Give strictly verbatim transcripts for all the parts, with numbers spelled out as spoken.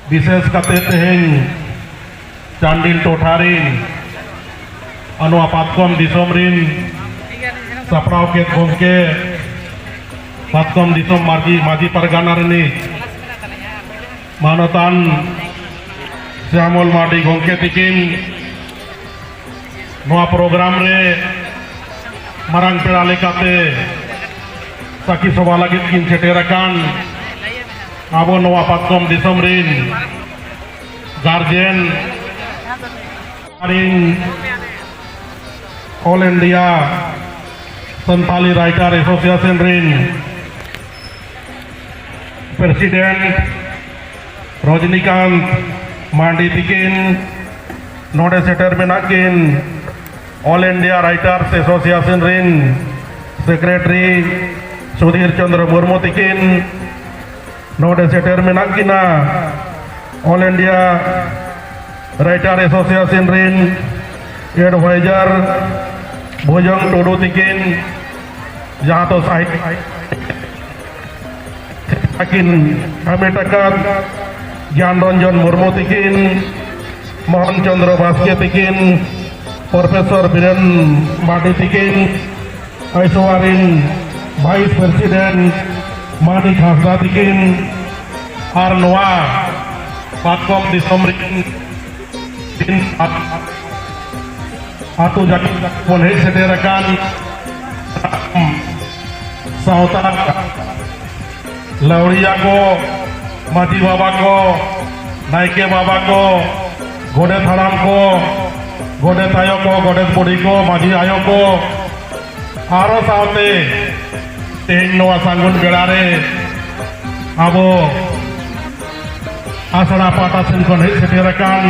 ᱵᱤᱥᱮᱥ ᱠᱟᱛᱮ ᱛᱮᱦᱮᱧ ᱪᱟᱱᱰᱤᱞ ᱴᱚᱴᱷᱟ ᱨᱤᱱ ᱟᱨ ᱱᱚᱣᱟ ᱯᱟᱛᱠᱚᱢ ᱫᱤᱥᱚᱢ ᱨᱤᱱ ᱥᱟᱯᱲᱟᱣ ᱠᱮᱫ ᱜᱚᱢᱠᱮ, ᱯᱟᱛᱠᱚᱢ ᱫᱤᱥᱚᱢ ᱢᱟᱹᱡᱷᱤ, ᱢᱟᱹᱡᱷᱤ ᱯᱟᱨᱜᱟᱱᱟ ᱨᱤᱱᱤᱡ ᱢᱟᱱᱚᱛᱟᱱ ᱥᱭᱟᱢᱚᱞ ᱢᱟᱨᱰᱤ ᱜᱚᱢᱠᱮ ᱛᱤᱠᱤᱱ, ᱱᱚᱣᱟ ᱯᱨᱳᱜᱨᱟᱢ ᱨᱮ ᱢᱟᱨᱟᱝ ᱯᱮᱲᱟ ᱞᱮᱠᱟᱛᱮ ᱥᱟᱹᱠᱷᱤ ᱥᱚᱵᱷᱟ ᱞᱟᱹᱜᱤᱫ ᱠᱤᱱ ᱥᱮᱴᱮᱨ ᱟᱠᱟᱱ ᱟᱵᱚ ᱱᱚᱣᱟ ᱯᱟᱛᱠᱚᱢ ᱫᱤᱥᱚᱢ ᱨᱤᱱ ᱜᱟᱨᱡᱮᱱ, ᱨᱤᱱ All India Santali Writer Association ᱨᱤᱱ ᱯᱨᱮᱥᱤᱰᱮᱱᱴ ᱨᱚᱡᱽᱱᱤᱠᱟᱱᱛ ᱢᱟᱱᱰᱤ ᱛᱤᱠᱤᱱ, ᱱᱚᱰᱮ ᱥᱮᱴᱮᱨ ᱢᱮᱱᱟᱜ ᱠᱤᱱ All India Writers Association ᱨᱤᱱ ᱥᱮᱠᱨᱮᱴᱟᱨᱤ ᱥᱩᱫᱷᱤᱨ ᱪᱚᱸᱫᱽᱨᱚ ᱢᱩᱨᱢᱩ ᱛᱤᱠᱤᱱ, ᱱᱚᱰᱮ ᱥᱮᱴᱮᱨ ᱢᱮᱱᱟᱜ ᱠᱤᱱᱟ All India Writer Association ᱨᱤᱱ ᱮᱰᱵᱷᱟᱭᱡᱟᱨ ᱵᱷᱩᱡᱚᱝ ᱴᱩᱰᱩ ᱛᱤᱠᱤᱱ, ᱡᱟᱦᱟᱸ ᱫᱚ ᱥᱟᱦᱤᱛᱭᱚ ᱟᱹᱠᱤᱱ ᱦᱟᱢᱮᱴ ᱟᱠᱟᱫ ᱜᱮᱭᱟᱱ ᱨᱚᱧᱡᱚᱱ ᱢᱩᱨᱢᱩ ᱛᱤᱠᱤᱱ, ᱢᱳᱦᱚᱱ ᱪᱚᱸᱫᱽᱨᱚ ᱵᱟᱥᱠᱮ ᱛᱤᱠᱤᱱ, ᱯᱨᱚᱯᱷᱮᱥᱚᱨ ᱵᱤᱨᱮᱱ ᱢᱟᱨᱰᱤ ᱛᱤᱠᱤᱱ, ᱟᱭᱥᱳᱣᱟ ᱨᱤᱱ ᱵᱷᱟᱭᱤᱥ ᱯᱨᱮᱥᱤᱰᱮᱱᱴ ᱢᱟᱱᱤᱠ ᱦᱟᱸᱥᱫᱟ ᱛᱤᱠᱤᱱ, ᱟᱨ ᱱᱚᱣᱟ ᱯᱟᱛᱠᱚᱢ ᱫᱤᱥᱚᱢ ᱨᱤᱱ ᱟᱹᱛᱩ ᱡᱟᱠᱟᱛ ᱵᱚᱱ ᱦᱮᱡ ᱥᱮᱴᱮᱨ ᱟᱠᱟᱱ ᱥᱟᱶᱛᱟ ᱞᱟᱹᱣᱲᱤᱭᱟ ᱠᱚ, ᱢᱟᱹᱡᱷᱤ ᱵᱟᱵᱟ ᱠᱚ, ᱱᱟᱭᱠᱮ ᱵᱟᱵᱟ ᱠᱚ, ᱜᱚᱰᱮᱛ ᱦᱟᱲᱟᱢ ᱠᱚ, ᱜᱚᱰᱮᱛ ᱟᱭᱳ ᱠᱚ, ᱜᱚᱰᱮᱛ ᱵᱩᱰᱷᱤ ᱠᱚ, ᱢᱟᱹᱡᱷᱤ ᱟᱭᱳ ᱠᱚ, ᱟᱨᱚ ᱥᱟᱶᱛᱮ ᱛᱮᱦᱮᱧ ᱱᱚᱣᱟ ᱥᱟᱹᱜᱩᱱ ᱵᱮᱲᱟ ᱨᱮ ᱟᱵᱚ ᱟᱥᱲᱟ ᱯᱟᱦᱴᱟ ᱥᱮᱱ ᱠᱷᱚᱱ ᱦᱮᱡ ᱥᱮᱴᱮᱨ ᱟᱠᱟᱱ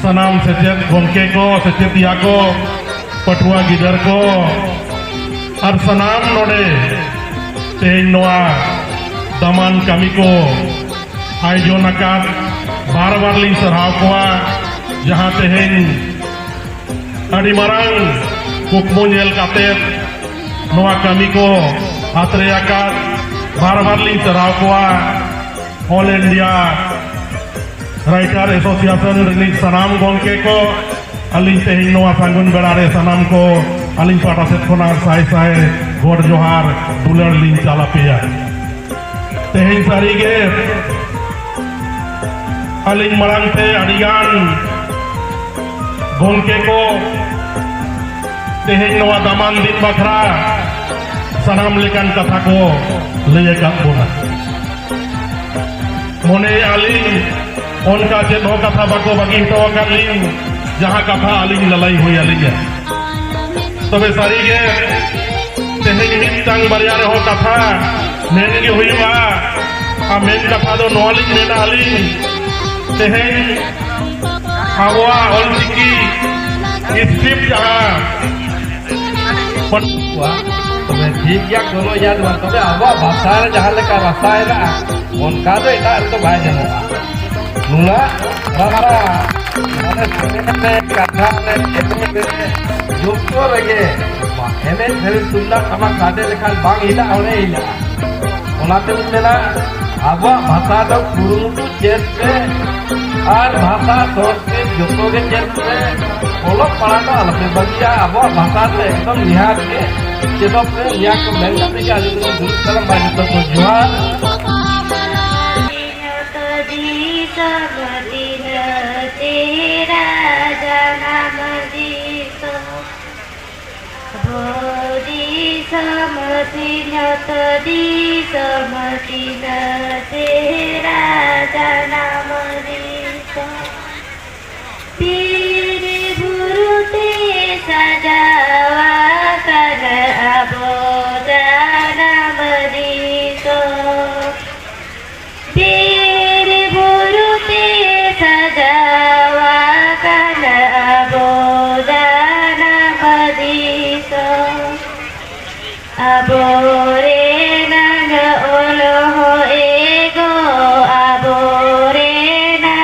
ᱥᱟᱱᱟᱢ ᱥᱮᱪᱮᱫ ᱜᱚᱢᱠᱮ ᱠᱚ, ᱥᱮᱪᱮᱫᱤᱭᱟᱹ ᱠᱚ, ᱯᱟᱹᱴᱷᱩᱣᱟᱹ ᱜᱤᱫᱟᱹᱨ ᱠᱚ, ᱟᱨ ᱥᱟᱱᱟᱢ ᱱᱚᱰᱮ ᱛᱮᱦᱮᱧ ᱱᱚᱣᱟ ᱫᱟᱢᱟᱱ ᱠᱟᱹᱢᱤ ᱠᱚ ᱟᱭᱳᱡᱚᱱ ᱟᱠᱟᱫ, ᱵᱟᱨ ᱵᱟᱨ ᱞᱤᱧ ᱥᱟᱨᱦᱟᱣ ᱠᱚᱣᱟ, ᱡᱟᱦᱟᱸ ᱛᱮᱦᱮᱧ ᱟᱹᱰᱤ ᱢᱟᱨᱟᱝ ᱠᱩᱠᱢᱩ ᱧᱮᱞ ᱠᱟᱛᱮ ᱱᱚᱣᱟ ᱠᱟᱹᱢᱤ ᱠᱚ ᱟᱛᱨᱮ ᱟᱠᱟᱫ, ᱵᱟᱨ ᱵᱟᱨ ᱞᱤᱧ ᱥᱟᱨᱦᱟᱣ ᱠᱚᱣᱟ᱾ All India ᱨᱟᱭᱴᱟᱨ ᱮᱥᱳᱥᱤᱭᱮᱥᱚᱱ ᱨᱤᱱᱤᱡ ᱥᱟᱱᱟᱢ ᱜᱚᱢᱠᱮ ᱠᱚ, ᱟᱹᱞᱤᱧ ᱛᱮᱦᱮᱧ ᱱᱚᱣᱟ ᱥᱟᱹᱜᱩᱱ ᱵᱮᱲᱟ ᱨᱮ ᱥᱟᱱᱟᱢ ᱠᱚ ᱟᱹᱞᱤᱧ ᱯᱟᱦᱴᱟ ᱥᱮᱫ ᱠᱷᱚᱱᱟᱜ ᱥᱟᱭ ᱥᱟᱭ ᱜᱚᱰ ᱡᱚᱦᱟᱨ ᱫᱩᱞᱟᱹᱲ ᱞᱤᱧ ᱪᱟᱞ ᱟᱯᱮᱭᱟ᱾ ᱛᱮᱦᱮᱧ ᱥᱟᱹᱨᱤᱜᱮ ᱟᱹᱞᱤᱧ ᱢᱟᱲᱟᱝ ᱛᱮ ᱟᱹᱰᱤᱜᱟᱱ ᱜᱚᱢᱠᱮ ᱠᱚ ᱛᱮᱦᱮᱧ ᱱᱚᱣᱟ ᱫᱟᱢᱟᱱ ᱫᱤᱱ ᱵᱟᱠᱷᱨᱟ ᱥᱟᱱᱟᱢ ᱞᱮᱠᱟᱱ ᱠᱟᱛᱷᱟ ᱠᱚ ᱞᱟᱹᱭ ᱟᱠᱟᱫ ᱵᱚᱱᱟ᱾ ᱢᱚᱱᱮᱭᱮᱫᱼᱟ ᱞᱤᱧ ᱚᱱᱠᱟ ᱪᱮᱫ ᱦᱚᱸ ᱠᱟᱛᱷᱟ ᱵᱟᱠᱚ ᱵᱟᱹᱜᱤ ᱦᱚᱴᱚ ᱟᱠᱟᱫ ᱞᱤᱧ, ᱡᱟᱦᱟᱸ ᱠᱟᱛᱷᱟ ᱟᱹᱞᱤᱧ ᱞᱟᱞᱟᱭ ᱦᱩᱭ ᱟᱹᱞᱤᱧᱟ᱾ ᱛᱚᱵᱮ ᱥᱟᱹᱨᱤᱜᱮ ᱛᱮᱦᱮᱧ ᱢᱤᱫᱴᱟᱝ ᱵᱟᱨᱭᱟ ᱨᱮᱦᱚᱸ ᱠᱟᱛᱷᱟ ᱢᱮᱱ ᱜᱮ ᱦᱩᱭᱩᱜᱼᱟ᱾ ᱟᱨ ᱢᱮᱱ ᱠᱟᱛᱷᱟ ᱫᱚ ᱱᱚᱣᱟ ᱞᱤᱧ ᱢᱮᱱᱟ ᱟᱹᱞᱤᱧ, ᱛᱮᱦᱮᱧ ᱟᱵᱚᱣᱟᱜ ᱚᱞᱪᱤᱠᱤ ᱥᱠᱨᱤᱯᱴ ᱡᱟᱦᱟᱸ ᱵᱟᱹᱱᱩᱜ ᱠᱚᱣᱟ, ᱛᱚᱵᱮ ᱴᱷᱤᱠ ᱜᱮᱭᱟ, ᱠᱳᱱᱳ ᱤᱭᱟᱹ ᱫᱚ ᱵᱟᱝ᱾ ᱛᱚᱵᱮ ᱟᱵᱚᱣᱟᱜ ᱵᱷᱟᱥᱟ ᱨᱮ ᱡᱟᱦᱟᱸ ᱞᱮᱠᱟ ᱨᱟᱥᱟ ᱦᱮᱱᱟᱜᱼᱟ, ᱚᱱᱠᱟ ᱫᱚ ᱮᱴᱟᱜ ᱨᱮᱫᱚ ᱵᱟᱭ ᱧᱟᱢᱚᱜᱼᱟ᱾ ᱱᱩᱱᱟᱹᱜ ᱨᱟᱥᱟ, ᱢᱟᱱᱮ ᱥᱮᱨᱮᱧ ᱨᱮ, ᱠᱟᱛᱷᱟ ᱨᱮ, ᱮᱱᱮᱡ ᱨᱮ, ᱡᱚᱛᱚ ᱨᱮᱜᱮ ᱮᱱᱮᱡ ᱥᱮᱨᱮᱧ ᱛᱩᱢᱫᱟᱜ ᱴᱟᱢᱟᱠ ᱥᱟᱰᱮ ᱞᱮᱠᱷᱟᱱ ᱵᱟᱝ ᱦᱤᱞᱟᱹᱜᱼᱟ, ᱚᱸᱰᱮ ᱦᱤᱞᱟᱹᱜᱼᱟ᱾ ᱚᱱᱟᱛᱮᱧ ᱢᱮᱱᱟ, ᱟᱵᱚᱣᱟᱜ ᱵᱷᱟᱥᱟ ᱫᱚ ᱠᱩᱨᱩᱢᱩᱴᱩ ᱪᱮᱫ ᱯᱮ, ᱟᱨ ᱵᱷᱟᱥᱟ ᱥᱚᱝᱥᱠᱨᱤᱛ ᱡᱚᱛᱚ ᱜᱮ ᱪᱮᱫ ᱯᱮ᱾ ᱚᱞᱚᱜ ᱯᱟᱲᱦᱟᱜ ᱫᱚ ᱟᱞᱚᱯᱮ ᱵᱟᱹᱜᱤᱭᱟ, ᱟᱵᱚᱣᱟᱜ ᱵᱷᱟᱥᱟ ᱫᱚ ᱮᱠᱫᱚᱢ ᱱᱤᱦᱟᱹᱛ ᱜᱮ ᱪᱮᱫᱚᱜ ᱯᱮ, ᱱᱤᱭᱟᱹ ᱠᱚ ᱢᱮᱱ ᱠᱟᱛᱮ ᱜᱮ ᱟᱹᱞᱤᱧ ᱫᱚᱞᱤᱧ ᱫᱩᱲᱩᱵ ᱠᱟᱱᱟ᱾ ᱢᱟ ᱡᱚᱛᱚ ᱠᱚ ᱡᱚᱦᱟᱨ᱾ ᱟᱵᱚ ᱫᱤᱥᱚᱢ ᱥᱤᱧᱚᱛ ᱫᱤᱥᱚᱢ ᱛᱤᱱᱟᱹᱜ ᱪᱮᱦᱨᱟ ᱡᱟᱱᱟᱢ ᱫᱤᱥᱚᱢ᱾ ᱵᱤᱨ ᱵᱩᱨᱩ ᱛᱮ ᱥᱟᱡᱟᱣ ᱟᱠᱟᱱ ᱟᱵᱚ ᱡᱟᱱᱟᱢ ᱫᱤᱥᱚᱢ᱾ ᱵᱤᱨ ᱵᱩᱨᱩ ᱛᱮ ᱥᱟᱡᱟᱣ ᱟᱠᱟᱱ ᱟᱵᱚ ᱡᱟᱱᱟᱢ ᱫᱤᱥᱚᱢ᱾ ᱟᱵᱚ ᱨᱮᱱᱟᱝ ᱚᱞ ᱦᱚᱸ ᱮᱜᱳ, ᱟᱵᱚ ᱨᱮᱱᱟᱝ